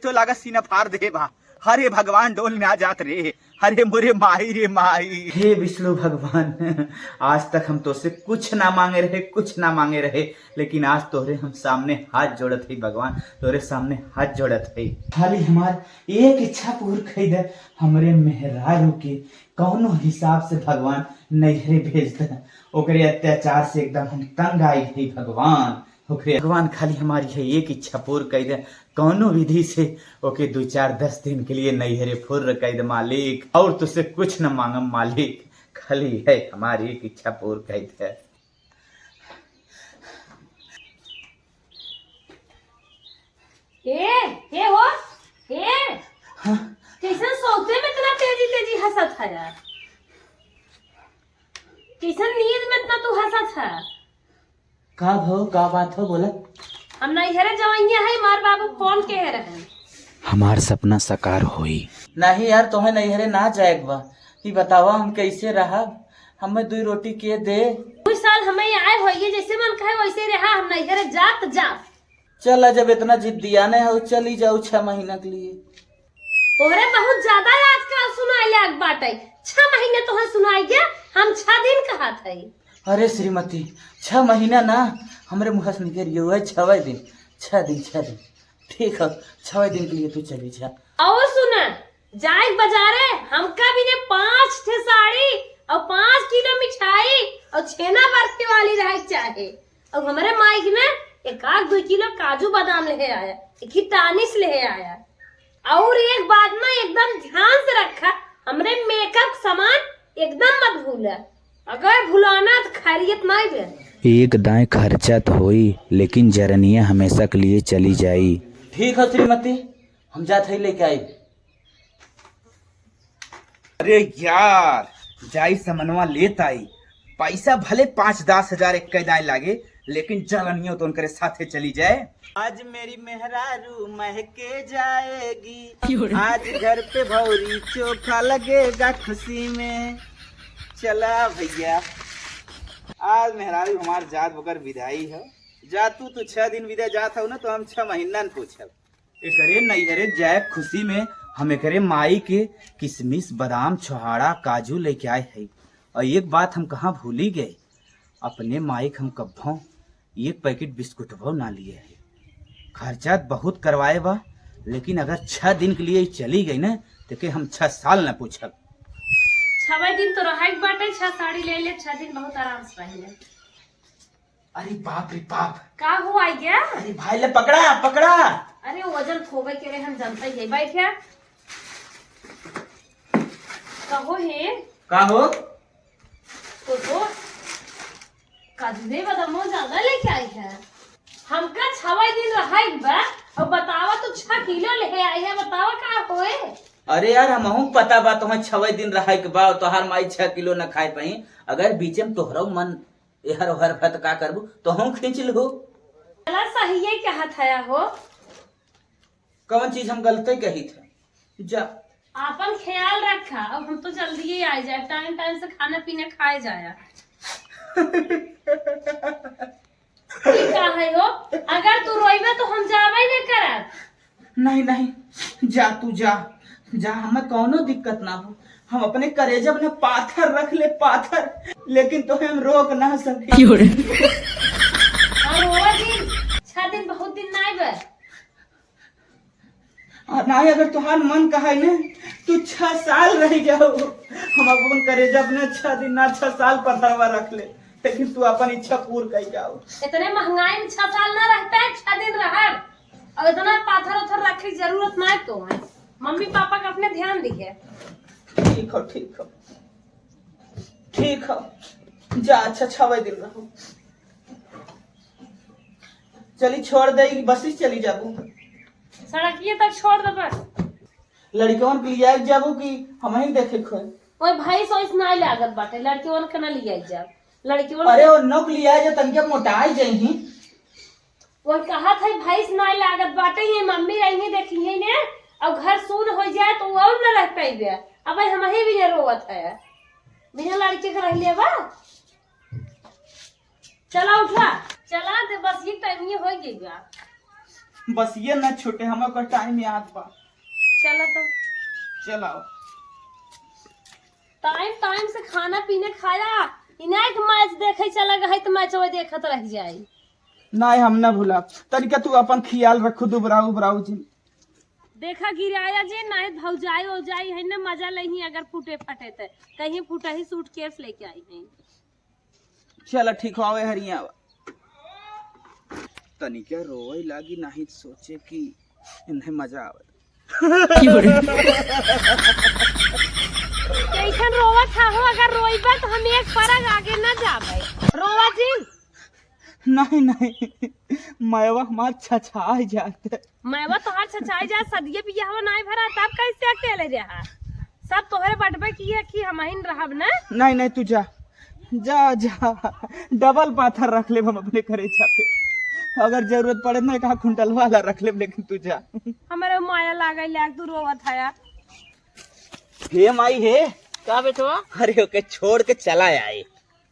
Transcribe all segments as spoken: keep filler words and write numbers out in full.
तो लागत सीना फाड़ दे बा। अरे भगवान, डोल ना जात रे। अरे मोरे माई रे माई। हे विष्णु भगवान, आज तक हम तोसे कुछ ना मांगे रहे, कुछ ना मांगे रहे, लेकिन आज तोहरे हम सामने हाथ जोड़त हई भगवान, तोहरे सामने हाथ जोड़त हई। खाली हमार एक इच्छा पूर कई दे, हमरे मेहरारू के कौनो हिसाब से भगवान नैहरे भेज दे। ओकरे अत्याचार से एकदम हम तंग आई हई भगवान। ओकरे भगवान खाली हमारी है एक इच्छा पूर कई दे, कौनो विधि से ओके दो चार दस दिन के लिए नैहरे फुर्र कई दे मालिक, और तुझसे कुछ न मांगम मालिक, खाली है हमारी एक इच्छा पूर कई दे। ए, ए हो, ए, हाँ? कैसन सौते में इतना तेजी तेजी हंसत है यार? कैसन नींद में इतना तू हंसत है? का भो, का बात हो, बोला। हम नैहरे जवैया है, मार बाबू फोन के रहे। हमार सपना साकार होई। नहीं यार, तोहे नैहरे ना जाए के बा। कि बतावा हम कैसे रहब, हमें दुई रोटी के दे। दुई साल हमें आए होइए, जैसे मन कहे वैसे रहा, हम नैहरे जात जात। चला, जब इतना जिद्दियाने हो, चली जाओ छह महीना के लिए। तोहरे बहुत ज्यादा आजकल सुनाए लाग बाटे। छह महीने तोहरे सुनाई गया, हम छह दिन कहत हई। अरे श्रीमती, छह महीना ना, हमरे मुँह से निकल गया हुआ है छवे दिन। छह दिन, छह दिन। ठीक है, छवे दिन के लिए तू चली जा। और सुना, जाए बाजारे, हमका भी ने पाँच ठे साड़ी और पाँच किलो मिठाई और छेना बर्फी वाली रहे चाहे। अब हमरे माई के ना एक आध दो किलो काजू बादाम लेहे आया, एक ही टानिस लेहे आया। और एक बात ना एकदम ध्यान से रखा, हमरे मेकअप सामान एकदम मत भूला। अगर भुलाना तो खैरियत नहीं बे। एक दाएं खर्चा तो होई, लेकिन जरनिया हमेशा के लिए चली जाई। ठीक है श्रीमती, हम जात है लेके आई। अरे यार, जाई समनवा लेत आई। पैसा भले पाँच दस हजार एक दाएं लागे, लेकिन जरनियो तो उनकरे साथे चली जाए। आज मेरी मेहरारू महके जाएगी, आज घर पे भौरी चोखा लगेगा खुशी में। चला भैया, आज मेहरारू हमार जात बगर विदाई है। जा तू, तू छह दिन विदा जात हो ना, तो हम छह महीना न पूछब। एकरे नैहरे जाए खुशी में हम एकरे माई के किशमिश, बादाम, छोहाड़ा, काजू लेके आए हई। और एक बात हम कहाँ भूली गए, अपने माई के हम कब्बो एक पैकेट बिस्कुटवो ना लिए हई। खर्चा बहुत करवाए बा, लेकिन अगर छह दिन के लिए चली गई ना, तो के हम छह साल ना पूछब। छवे दिन तो रहे के बाटे, छह साड़ी ले ले, छह दिन बहुत आराम से रह ले। अरे बाप रे बाप। का हुआ गया? अरे भाई ले पकड़ा, पकड़ा। अरे वजन थोबे के रे हम जनता ही है। बैठ गया। कहो हे। का हो? तो तो काजू ने बादामो ज्यादा लेके आई है। हमका छवे दिन रहाई बा और बतावा तू छह किलो लेके आई है, बतावा का होए? अरे यार, हमहू पता बा तोहे छवे दिन रहाई के बा, तोहार माई छह किलो न खाए पाई। अगर बीचे में तोहरो मन एहर ओहर भत का करबू, तो हम खींच लू। चला सही है कहत हया हो। कौन चीज हम गलते कही थे? जा। आपन ख्याल रखा, अब हम तो जल्दी ही आ जाए, टाइम टाइम से खाना पीना खाए जाया। ठीक है हो, अगर तू रोइबे तो हम जाबे न करब। नहीं, नहीं, जा तू, जा, जा, हमें कौनो दिक्कत ना हो। हम अपने करेजब में पाथर रख ले, पाथर, लेकिन तोहे हम रोक ना सकी। क्यों रे? और रोवा दिन, छह दिन बहुत दिन नाई बा। और नाई अगर तोहार मन कहे ने, तू छह साल रह जाओ, हम अपन करेजब में छह दिन ना, छह साल पथरवा रख ले, लेकिन तू अपन इच्छा पूर कर जाओ। इतने महंगाई में छह साल ना रहते हैं, छह दिन रह। अब इतना पाथर उथर रखे की जरूरत ना है तो है। मम्मी पापा का अपने ध्यान दिए। ठीक हो, ठीक हो, ठीक हो। जा, अच्छा, छवे दिन रहो। चली, छोड़ दे, बस ही चली जाबू। सड़किए तक छोड़ दे बस। लड़कवन के लिया जाबू कि हम ही देखे खोए? ओए भाई, सो इस ना लागत बाटे, लड़कवन के ना लिया जा। लड़कवन अरे, के ओ नौक लिया जा, तनिका मोटाई जाई ही। वो कहत है, भैंस नाई लागत बाटे, ये मम्मी रही देखी है ने, और घर सून हो जाए तो वो और न रह पाइबे। अब हम ही भी ये रोवत है, बिना लड़के के रह लेबा। चला उठा, चला दे, बस ये टाइम ये हो गई बा। बस ये न छूटे, हमका टाइम याद बा। चला तो। चलाओ। टाइम टाइम से खाना पीना खाया, इनाय के मैच देखे चला गए तो मैच वो देखत रह जाई। नाहीं, हम ना भूलब। तनिका तू अपन ख्याल रखू, दुबराऊ उबराऊ जिन। देखा गिराया जे, नाहीं भौजाई औजाई है ना, मजा लेही अगर फूटे फटे ते। कहीं फूटा ही सूटकेस लेके आई है। चला ठीक हो, आवे हरिया आवा। तनिका रोवे लागी, नाहीं सोचे कि इन्हें मजा आवे। कैसन रोवत हा हो, अगर रोइबा तो हम एक परग आगे ना जाबे। रोवा जिन। नाहीं, नाहीं, मैवा हमार छछाई जात। मैवा तोहार छछाई जात, सदिये बियाहवा नाहीं भरा, तब कैसे अकेले रहा? सब तोहरे बटबे की है कि हमहिन रहब ना? नाहीं, नाहीं, तू जा, जा, जा, डबल पाथर रख लेब हम अपने करेजा पे। अगर जरूरत पड़े ना, एक कुंटल वाला रख लेब, लेकिन तू जा। हमरे माया लागल लाग, तू रोवत हया। हे माई हे। का बेटवा? अरे ओके छोड़ के चला आए।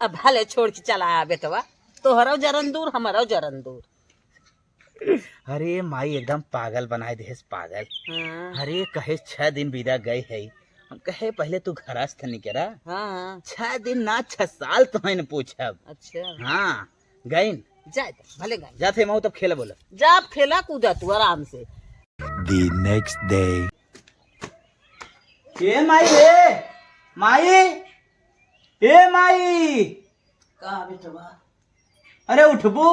अब भले छोड़ के चला आ बेटवा, तोहरो जरन दूर, हमरो जरन दूर। अरे माई एकदम पागल बनाए देहेस, पागल। हाँ। अरे कहे छह दिन बीता गए है, हम कहे पहले तू घरस्थ निकरा। हाँ, हाँ। छह दिन ना, छह साल तो है न पूछब। अच्छा। हाँ, गइन। जाए दे, भले गइन। जात है महू तब खेला बोला। जा अब खेला कूदा तू आराम से। The next day. ए माई, ए माई, ए माई। का बेटवा? अरे उठबू?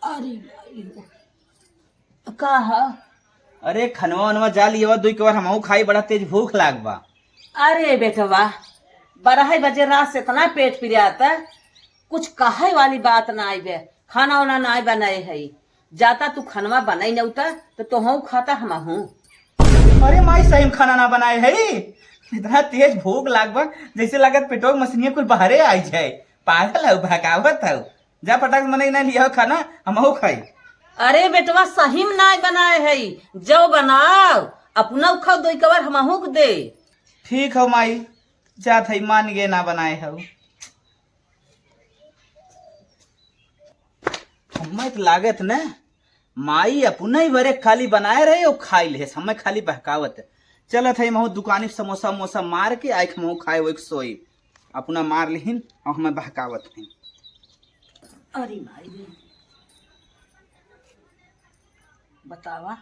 अरे माई हो। का ह? अरे खनवा वनवा जा लियवा, दुई कवर हमहू खाई, बड़ा तेज भूख लाग बा। अरे बेटवा, बारह बजे रात से इतना पेट पिरात, कुछ कहे वाली बात ना आइबे, खाना वाना ना बनाए है। जाता तू खनवा बनाई न उता, तो तोहू खाता हमहू। अरे माई, सही में खाना ना बनाए है, इतना तेज भूख लाग बा, जैसे लागत पेटवा के मसनिया कुल बाहरे आई जाए। पागल हऊ, भकावत हऊ। जा फटाक से मनई ना लिया खाना, हमहू खाई। अरे बेटवा, सही में ना बनाए है, जो बनाओ, अपना खाओ, दो कवर हमहू के दे। ठीक हौ माई, जात है, मान गए ना बनाए हऊ। हमें तो लागत न, माई अपना ही बरे खाली बनाए रहे और खाई ले, हमें खाली बहकावत। चलत है महू दुकानी समोसा उमोसा मार के आइख महू खाए वही सोई, अपना मार लिहिन और हमें बहकावत हैं। अरे माई रे, बतावा,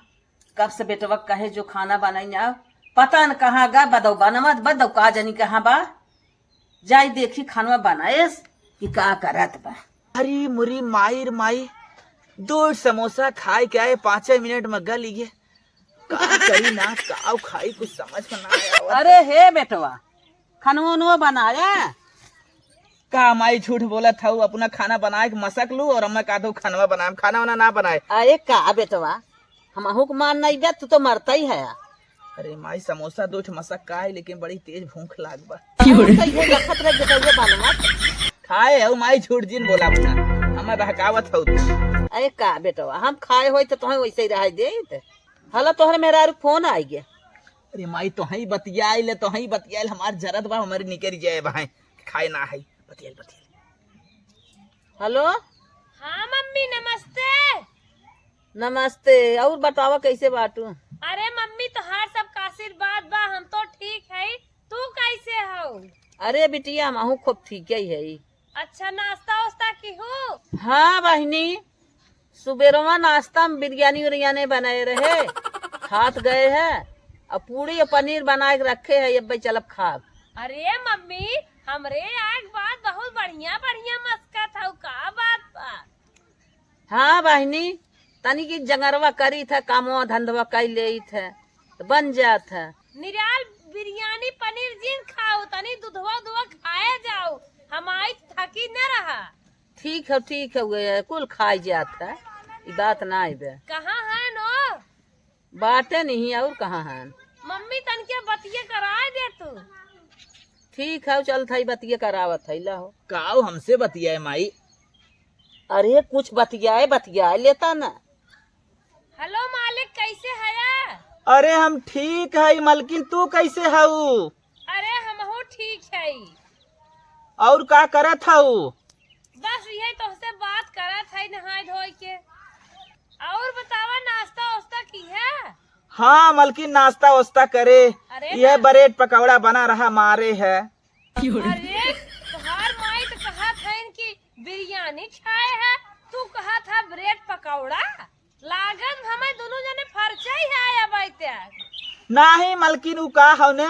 कब से बेटवा कहे जो खाना बनाई ना, पता न कहाँ गा, बदौ बनवत, बदौ का जानी कहाँ बा। जाई देखी खानवा बनाएस कि का करत बा। अरे मुरी माई रे माई, दो समोसा खाए के आए, पाँचे मिनट में गल गए। का करी ना, का खाई, कुछ समझ में ना आया। अरे हे बेटवा, खानवा उनवा बनाया? का माई झूठ बोलत हऊ, अपना खाना बनाए के मसक लू और हमें कहत हऊ खानवा बनाए, खाना वाना ना बनाए। अरे का बेटवा, हमहू के मान नहीं बे, तू तो मरता ही है। अरे माई, समोसा दो ठे मसक का है, लेकिन बड़ी तेज भूख लाग बा। की हो रे? तो ये लखत रह बेटा, ये बालवा। खाए हऊ माई, झूठ जिन बोला अपना, हमें बहकावत हऊ तू। अरे का बेटवा, हम खाए होई तो तोहें वैसे ही रह देत। हला तोहरे मेहरारू फोन आई गया। अरे माई, तोहई बतियाई ले, तोहई बतियाई ले, हमार जरत बा, हमारी निकल जाए भाई, खाए ना है, बतियाई, बतियाई। हेलो। हाँ मम्मी, नमस्ते। नमस्ते। और बतावा, कैसे बाटू? अरे मम्मी, तोहार सबका आशीर्वाद बा, हम तो ठीक है। तू कैसे हो? अरे बिटिया, हमहू खूब ठीक ही है। अच्छा, नाश्ता वास्ता की हो? हाँ बहिनी, सुबेरवा नाश्ता में बिरयानी उरियानी बनाए रहे, खात गए है। अब पूड़ी और पनीर बनाए के रखे है, अब चलब खाब। अरे मम्मी, हमरे आए के बाद बहुत बढ़िया बढ़िया मस्का था, का बात बा? हाँ बहिनी, तनी की जंगरवा करी था, कामवा धंधवा कई लेई था, तो बन जात है। निराल बिरयानी पनीर जिन खाओ, तनी दूधवा उधवा खाए जाओ, हम आई थकी न रहा। ठीक है, ठीक है, वे कुल खाई जात है, ई बात ना आइबे। कहाँ है नो? बाटे नहीं, और कहाँ है? मम्मी तनके बतिये कराए दे तू। ठीक है, चल थाई बतिये करावत है, ला हो। काऊ हमसे बतियाए माई? अरे कुछ बतियाए, बतियाए लेता ना। हेलो मालिक, कैसे हया? अरे हम ठीक है मलकिन, तू कैसे हऊ? अरे हमहू ठीक है। और का करत हऊ? बस यही तोहसे बात करत है नहाए धोए के। और बतावा, नाश्ता वास्ता किहे? हाँ मलकिन, नाश्ता वास्ता करे। अरे यह ना। ब्रेड पकौड़ा बना रहा, मारे है। अरे, तोहार माई तो कहत हइन कि बिरयानी खाए है, तू कहत है ब्रेड पकौड़ा। लागत हमें दुनों जने फरचई है अब तक। नाही मलकिन, उ का हौ ने,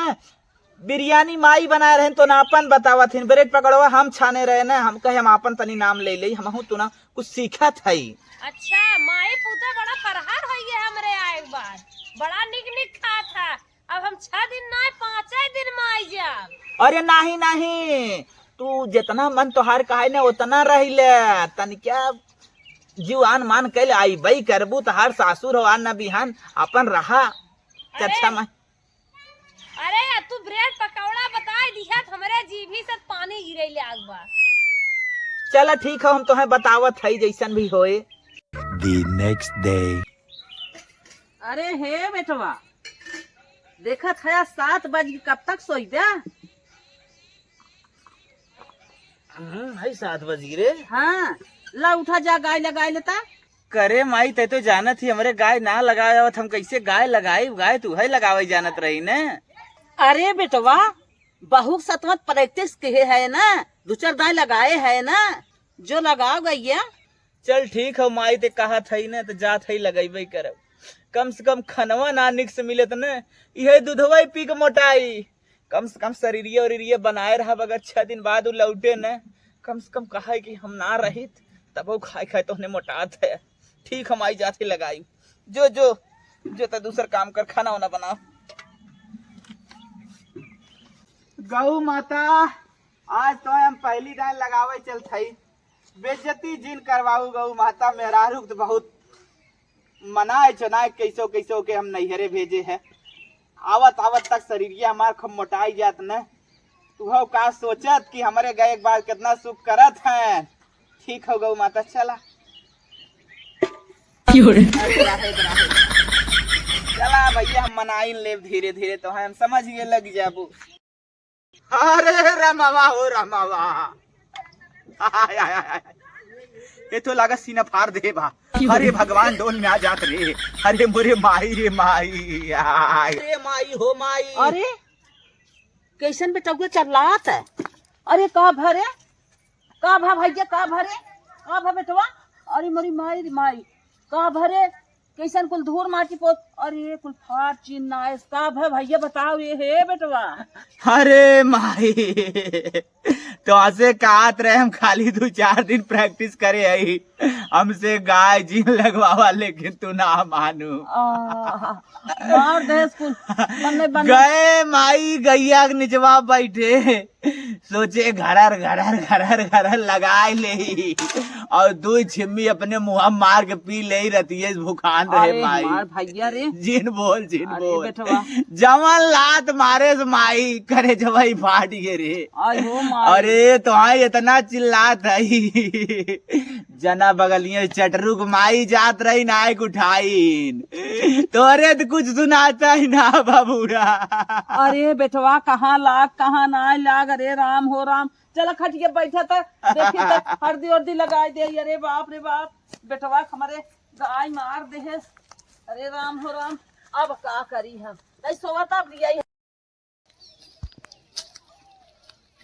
बिरयानी माई बनाए रहन तो ना आपन बतावत हिन, ब्रेड पकौड़वा हम छाने रहे न, हम कहे हम आपन तनी नाम ले लेई, हमहू तो ना कुछ सीखत हई। अच्छा, माई पूता बड़ा फरहार होइए हमरे आए के बाद, बड़ा निक निक खात है। अब हम छह दिन ना, पाँचे दिन में आई जाब। अरे नाही नाही, तू जितना मन तोहार कहे न उतना रही ले, तनिका जीव आन मान कैले आइबई करबू, तोहार सासुर हो आन न बिहान, अपन रहा। अरे, अच्छा मैं अरे, या तू ब्रेड पकौड़ा बताई दिहा त हमरे जीभी से पानी गिरे लाग बा। चला ठीक है, हम तोहे बतावत हई जैसन भी होए। The next day. अरे हे बेटवा, देखत है सात बज गई, कब तक सोइबे? हम्म, है सात बज गई रे। हाँ, ला उठा जा, गाय लगाए लेता। करे माई, तै तो जानत ही हमरे गाय ना लगावे आवत, हम कैसे गाय लगाई? गाय तू है लगावे जानत रही ने। अरे बेटवा, बहू के सतवत practice किहे है ना, दो चार दाई लगाए है ना, जो लगाओ गैया। चल ठीक हो माई, ते कहत हई ना, तो जात हई लगैबे करब। कम से कम खनवा ना निक से मिले त ना, इहे दूधवा ही पी के मोटाई। कम से कम शरीरिये उरीरिये बनाए रहब, अगर छह दिन बाद उ लौटे न, कम से कम कहे कि हम ना रहित, तबो खाए खाए तोहने मोटात है। ठीक, हम आई जात ही लगाई। जो, जो, जो त दूसर काम कर, खाना वाना बनाओ। गौ माता, आज तो हम पहली दान लगावे चलत हई। बेइज्जती जिन करवाऊ गौ माता, मेहरारू के तो बहुत मनाए चुनाए कैसो कैसो के हम नैहरे भेजे हैं। आवत आवत तक शरीरिया हमार खूब मोटाई जात न। तू हो का सोचत कि हमरे गए के बाद कितना सुख करत हैं। ठीक हो गौ माता, चला। क्यों रे? अरे राहे, राहे। चला भैया, हम मनाई लेब धीरे धीरे, तो हम समझ गए लग जाबू। अरे रमावा हो रमावा। आय, आय, आय, आय। ये तो लागत सीना फाड़ दे बा। अरे भगवान डोल में आ जात रे। अरे मोरे माई रे माई। आय। अरे माई हो माई। अरे कैसन बेटउआ चल्लात है? अरे का भरे? का भा भैया, का भरे? का भा बेटवा? अरे मोरी माई रे माई। का भरे? कैसन कुल धूर माटी पोत, अरे कुल फाट चिन्ह नायस, का भा भैया बताओ रे, हे बेटवा। अरे माई, तोहसे कहत रहे हम खाली दो चार दिन practice करे आई, हमसे गाय जीन लगवावा, लेकिन तू ना मानू। आ, मार दे इसको, बन्ने, बन्ने। गए माई गैया के निचवा बैठे, सोचे घरर, घरर, घरर, घरर लगाए ले ही। और दो छिम्मी अपने मुँह मार के पी ले ही, रतिये से भुखान रहे अरे माई। हमार भैया रे। जिन बोल, जिन अरे बोल। बेटवा। जवन लात मारे से माई, करे जवाई फाट गए रे। आय हो माई। अरे तो हाँ इतना चिल्लात है। जना बगलिए चटरुक माई जात रही नायक उठाइन। तोरे तो कुछ सुनाता ही ना बाबूरा। अरे बेटवा, कहाँ लाग, कहाँ नाय लाग, अरे राम हो राम। चला खटिया बैठा था, देखी तो हरदी उरदी लगाई दे। अरे बाप रे बाप, बेटवा हमरे गाय मार दे है। अरे राम हो राम, अब का करी हम? नहीं सोवा तब लिया।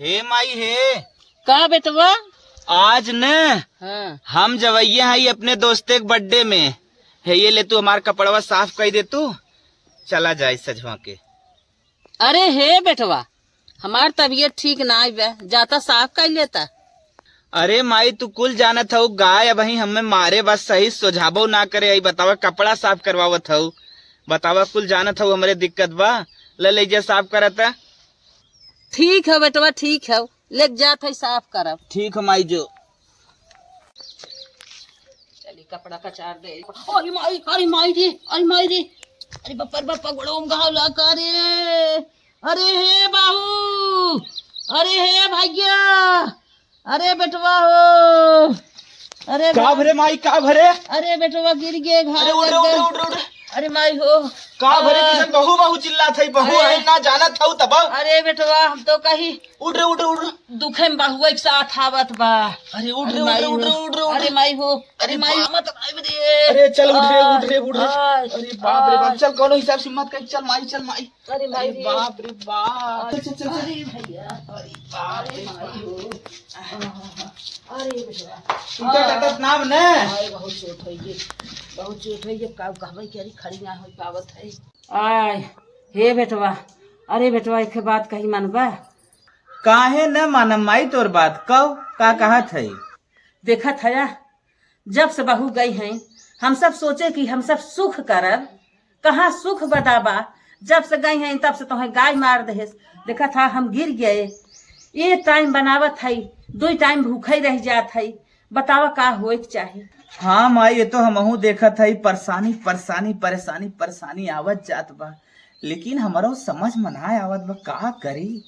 हे माई हे। का बेटवा? आज न हाँ। हम जवैया हई अपने दोस्ते के birthday में। हे ये ले तू हमार कपड़वा साफ कर दे तू। चला जाए सजवा के। अरे हे बेटवा, हमार तबीयत ठीक नाई बा, जाता साफ कर लेता। अरे माई, तू कुल जानत हऊ, गाय अबहीं हमें मारे बा, सही सोझाबो ना करे। आई बतावा, कपड़ा साफ करवावत हऊ, बतावा, कुल जानत हऊ हमरे दिक्कत बा। ले, ले जा साफ करता। ठीक है बेटवा, ठीक है, लेके जात है साफ करब। ठीक है माई जो। चली कपड़ा कचार दे। अरे माई, अरे माई रे, अरे माई रे, अरे बाप रे बाप, पगड़ो में घाव ला का रे। अरे हे बाबू, अरे हे भैया, अरे बेटवा हो, अरे का बा- भरे माई, का भरे? अरे बेटवा गिर गए, घाव अरे उठ लग रे, उठ गए। रे, उठ रे, उठ रे। अरे माई हो, का भरे आ। किसन बहू बहू चिल्लात है, बहू अरे। है ना जानत हऊ तब। अरे बेटवा, हम तो कही उठ रे, उठ रे, उठ रे। दुखे में बहुए के साथ आवत बा। अरे उठ रे, अरे उठ रे, माई उठ रे, हो। उठ रे, उठ अरे रे। माई हो, अरे अरे माई बा-, मत आवे रे। अरे चल उठ रे, आ, उठ रे, उठ रे। आ, अरे बाप रे बाप, आ। चल कौनो हिसाब से मत कर, चल माई, चल माई। अरे माई अरे रे। बाप रे बाप। अरे चल, चल, चल, चल। अरे भैया। अरे बाप अरे रे माई बाप। हो। अरे बेटवा। टूटा टटत नाम ने। अरे बहुत चोट होई गे। बहुत चोट होई गे। का कहबे कि अरे खड़ी ना होई पावत है। आय, हे बेटवा। अरे बेटवा, एक बात कही मनबा? काहे न मानम माई तोर बात? कहो, का कहत है? देखत हया, जब से बहू गई हैं, हम सब सोचे कि हम सब सुख करब, कहाँ सुख बदाबा। जब से गई हैं, तब से तोहे गाय मार देहेस। देखत हा, हम गिर गए, एक टाइम बनावत है, दो टाइम भूखे रह जात है। बतावा, का होए के चाही? हाँ माई, ये तो हमहू देखत है, परेशानी, परेशानी, परेशानी, परेशानी आवत जात बा, लेकिन हमरो समझ में ना आवत बा, का करी?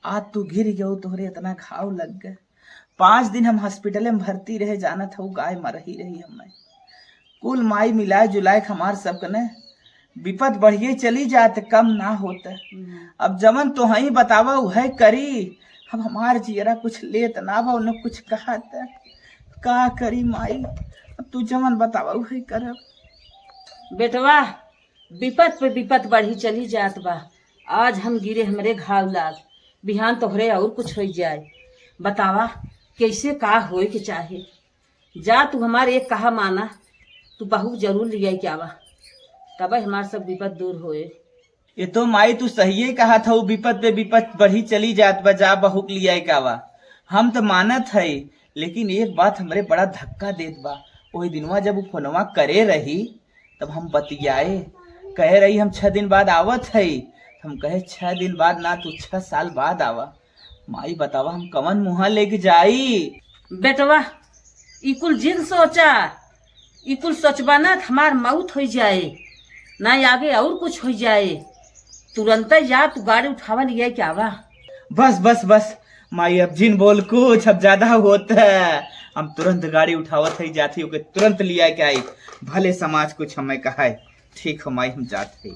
आज तू गिर गयो, तोहरे इतना घाव लग गए। पाँच दिन हम हॉस्पिटल में भर्ती रहे, जानत हऊ, गाय मरही रही हमें। कुल माई मिलाए जुलाए के हमार सबके ने विपत बढ़िए चली जात, कम ना होत। हम्म। अब जवन तोहई बतावा उहे करी। अब हमार जियरा कुछ लेत ना बा, उन्हें कुछ कहत। का करी माई, अब तू जवन बतावा उहे करब। बेटवा, विपत पे विपत बढ़ी चली जात बा। आज हम गिरे, हमरे घाव लाग, बिहान तोहरे और कुछ होई जाए। बतावा, कैसे का होए के चाहे? जा, तू हमार एक कहा माना, तू बहू जरूर लियाई के आवा, तबे हमार सब विपत दूर होए। ये तो माई तू सहिए कहत हऊ, विपत पे विपत बढ़ी चली जात बा, जा बहू के लियाई के आवा। हम तो मानत हई, लेकिन एक बात हमरे बड़ा धक्का देत बा। ओही दिनवा जब उ फोनवा करे रही, तब हम बतियाए, कहे रही हम छह दिन बाद आवत हई। हम कहे छह दिन बाद ना, तू छह साल बाद आवा। माई बतावा, हम कवन मुँह लेके जाई? बेटवा, ई कुल जिन सोचा, ई कुल सोचबा ना त हमार मौत होइ जाए, ना आगे और कुछ होइ जाए। तुरंत जा, तू गाड़ी उठावा, लियाई के आवा। बस बस बस माई, अब जिन बोल कुछ, अब ज्यादा होत है। हम तुरंत गाड़ी उठावत हई, जात हई, ओके तुरंत लियाई के आई, भले समाज कुछ हमें कहाए। ठीक हो माई, हम जात हई।